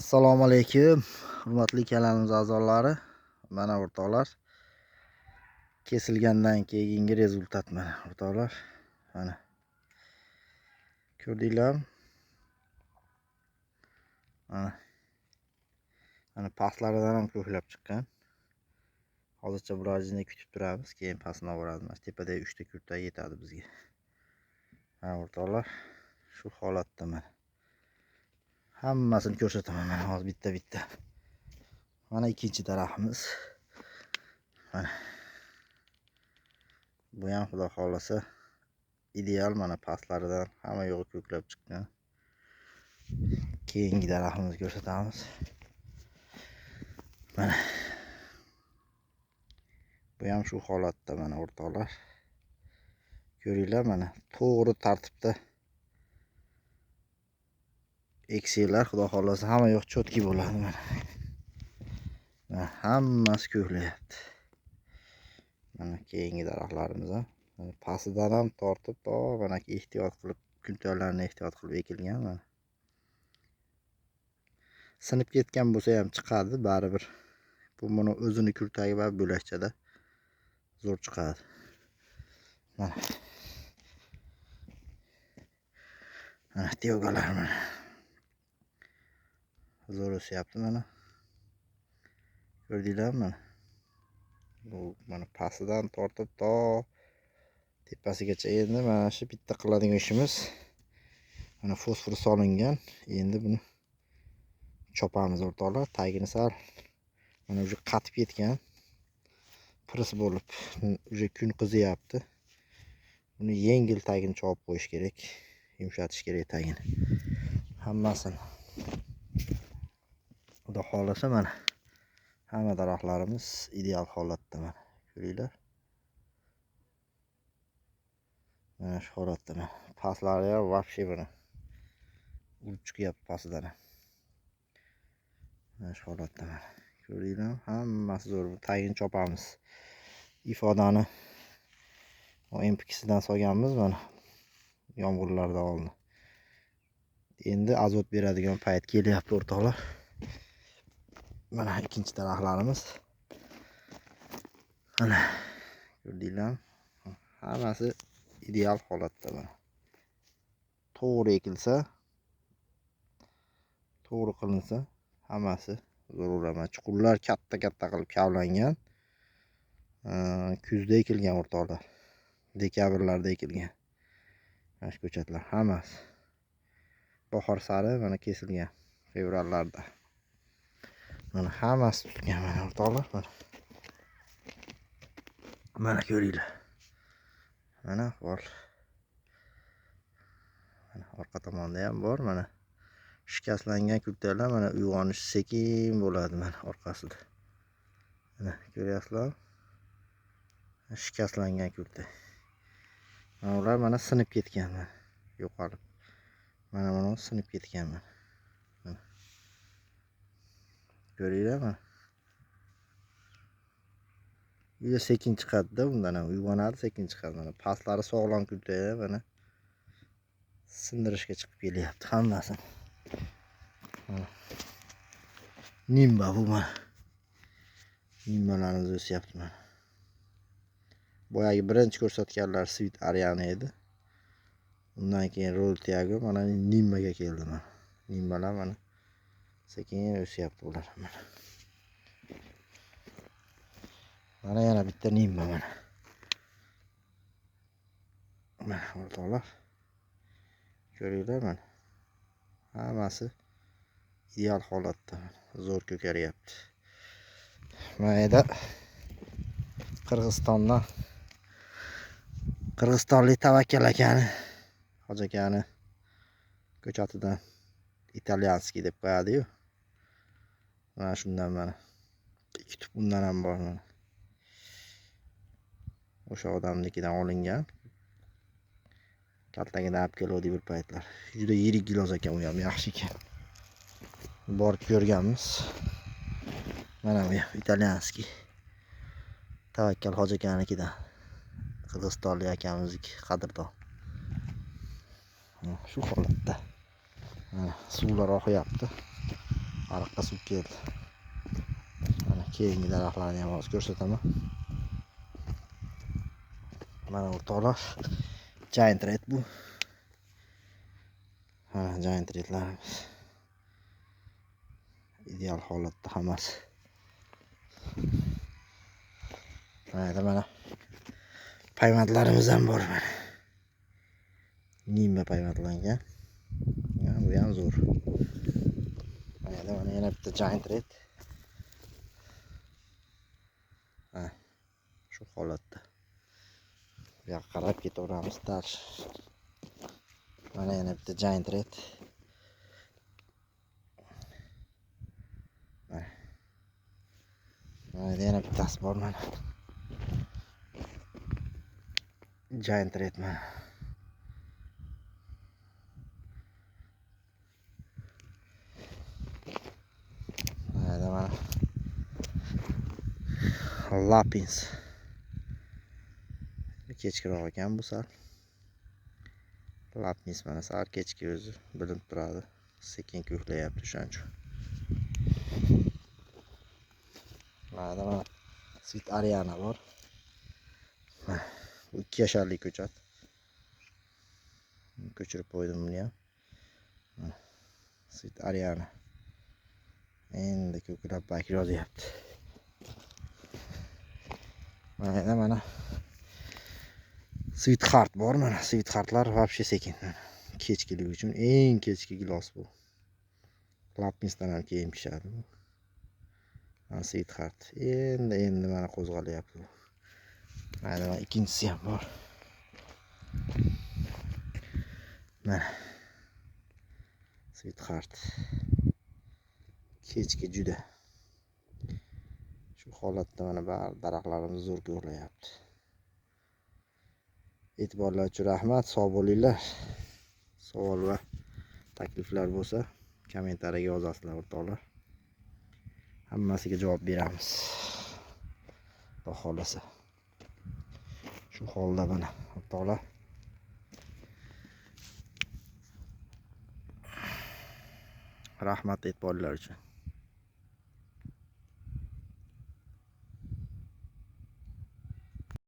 Assalomu alaykum, hurmatli kanalimiz a'zolari. Mana o'rtoqlar, kesilgandan keyingi rezultat mana o'rtoqlar. Mana ko'rdinglarmi? Mana mana pastlaridan ham ko'klab chiqqan. Hozircha birozgina kutib turamiz, keyin pastini olib. Mana tepadagi 3 ta kurtak yetadi bizga. Mana o'rtoqlar, shu holatda mana. Hammasini ko'rsataman mana hozir bitta-bitta. Mana ikkinchi daraxtimiz. Mana. Bu ham xudo xolasa ideal, mana pastlaridan hamma yo'g'i ko'klab chiqqan. Keyingi daraxtimizni ko'rsatamiz. Mana. Bu ham shu holatda mana o'rtoqlar. Ko'ringlar mana to'g'ri tartibda eksanglar, xudo xolasa hamma yo'q cho'tki bo'ladi mana. Mana hammasi ko'klayapti. Mana keyingi daraxtlarimiz ham pastidan ham tortib, to mana ehtiyot qilib, kuntalarni ehtiyot qilib ekilgan mana. Sinib ketgan bo'lsa ham chiqadi baribir. Bu buni o'zini kurtagi va bo'lakchada zo'r chiqadi. Mana. Mana teogalar mana. Zo'r o'syapti mana. Ko'rdinglarmi mana? Bu mana pastidan tortib to tepasigacha. Endi mana shu bitta qiladigan ishimiz mana fosfor solingan. Endi buni chopamiz o'rtoqlar. Tagini sal mana уже qatib ketgan. Pris bo'lib уже kun qiziyapti. Buni yengil tagini chopib qo'yish kerak. Yumshatish kerak tagini. Hammasini. Xudo xolasa mana hamma daraxtlarimiz ideal holatda mana. Ko'ringlar. Mana shu holatda mana. Pastlari ham вообще mana urib chiqyapti pastidan ham. Mana shu holatda mana. Ko'ringlar, hammasi zo'r. Tagini chopamiz. Ifodani MPKsidan solganmiz mana yomg'irlardan oldin. Endi azot beradigan payt kelyapti o'rtoqlar. Mana ikkinchi daraxtlarimiz. Mana ko'rdinglarmi? Hammasi ideal holatda mana. To'g'ri ekilsa, to'g'ri qilinsa hammasi zo'r bo'ladi. Chuqurlar katta-katta qilib kavlangan. Kuzda ekilgan o'rtoqlar. Dekabrlarda ekilgan. Mana shu ko'chatlar hammasi. Bahor sari mana kesilgan fevrallarda. Mana hammasi tutgan mana o'rtoqlar mana. Mana ko'ringlar. Mana bor. Mana orqa tomonda ham bor mana. Shikastlangan kurtaklar mana uyg'onish sekin bo'ladi mana orqasida. Mana ko'ryapsizlar? Shikastlangan kurtak. Mana ular mana sinib ketgan mana yo'qolib. Mana buni sinib ketgan mana. Mana. Ko'ringlar mana. Juda sekin chiqadi-da bundan ham uyg'onadi, sekin chiqadi mana. Pastlari sog'lom kurtak mana sindirishga chiqib kelyapti hammasini. Mana. Nimba bu mana. Nimbalarimiz o'syapti mana. Boyagi birinchi ko'rsatganlar Sweet Ariana edi. Undan keyin Roll Tiago mana Nimbaga keldi mana. Nimbalar mana sekin o'syapti ular mana. Mana yana bitta nimba mana. Mana o'rtoqlar. Ko'ringlar mana. Hammasi ideal holatda mana. Zo'r ko'karyapti. Mana yerda Qirg'izistondan Qirg'izistonlik Tavakkal akani, Hoji akani ko'chatidan italyanskiy deb qo'yadi-yu. Mana shundan mana 2 tup undan ham bor mana. O'sha odamnikidan olingan. Kaltagidan olib keluvdi bir paytlar. Juda yirik gilos ekan u ham, yaxshi ekan. Borib ko'rganmiz. Mana bu italyanskiy. Tavakkal Hoji akanikidan. Qirg'izistonlik akamizniki qadrdon. Shu holatda. Mana suvlar oqyapti. Ariqqa suv keldi. Mana keyingi daraxtlarni ham hozir ko'rsataman. Mana o'rtoqlar, Giant Red bu. Mana Giant Redlarimiz. Ideal holatda hammasi. Mana mana payvandlarimiz ham bor mana. Nimba payvandlangan. Bu ham zo'r. Mana yana bitta Giant Red. Ha, shu holatda. Bu yoqqa qarab ketaveramiz dars. Mana yana bitta Giant Red. Mana. Mana yana bittasi bor mana. Giant Red mana. Mana mana Lapins. Kechkiroq ekan bu sal. Lapins mana sal kechki o'zi bilinib turadi. Sekin ko'klayapti o'shaning uchun. Mana mana Sweet Ariana bor. Mana bu 2 yasharlik ko'chat. Ko'chirib qo'ydim buni ham. Mana Sweet Ariana. Endi ko'klab barg yozyapti. Mana mana Sweet Heart bor mana. Sweet Heartlar вообще sekin. Kechkilik uchun eng kechki gilos bu. Lapinsdan ham keyin pishadi bu. Mana Sweet Heart endi mana qo'zg'alyapti bu. Mana ikkinchisi ham bor. Mana Sweet Heart. Kechki juda. Shu holatda mana bari daraxtlarimiz zo'r ko'rinyapti. E'tiborlar uchun rahmat, sog' bo'linglar. Savol va takliflar bo'lsa kommentariyaga yozasizlar o'rtoqlar. Hammasiga javob beramiz. Xudo xolasa. Shu holda mana o'rtoqlar. Rahmat e'tiborlar uchun.